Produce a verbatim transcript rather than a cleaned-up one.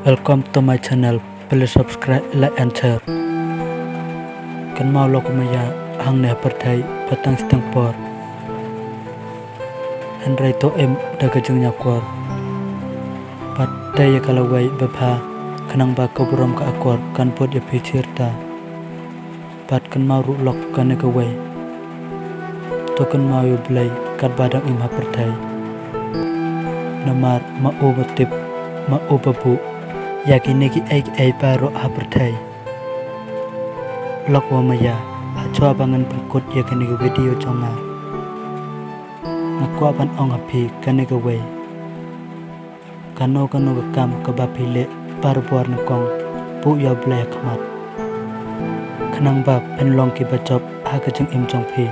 Welcome to my channel. Please subscribe, like and share. Kynmaw lok maya hangne ha pyrthei ba tang shi tang por. Hynrei to im da ka jingïakor. Bad dei ïa ka lawei ba bha khnang ba ka burom ka akor kan bud ïa phi shirta. Bad kynmaw ruh lok kane kawei. To kynmaw ïa U Blei katba dang im ha pyrthei. Namar ma u ba tip, ma u ba buh ïa kine kiei kiei baroh ha pyrthei. Lok wa maya, ha shuwa ba ngan pynkut ïa kane ka video jong nga, nga kwah ban ong ha phi kane kawei. Kano kano ka kam kaba phi leh, barabor nyngkong buh ïa U Blei ha khmat, khnang ba phin long kiba jop ha ka jingim jong phi.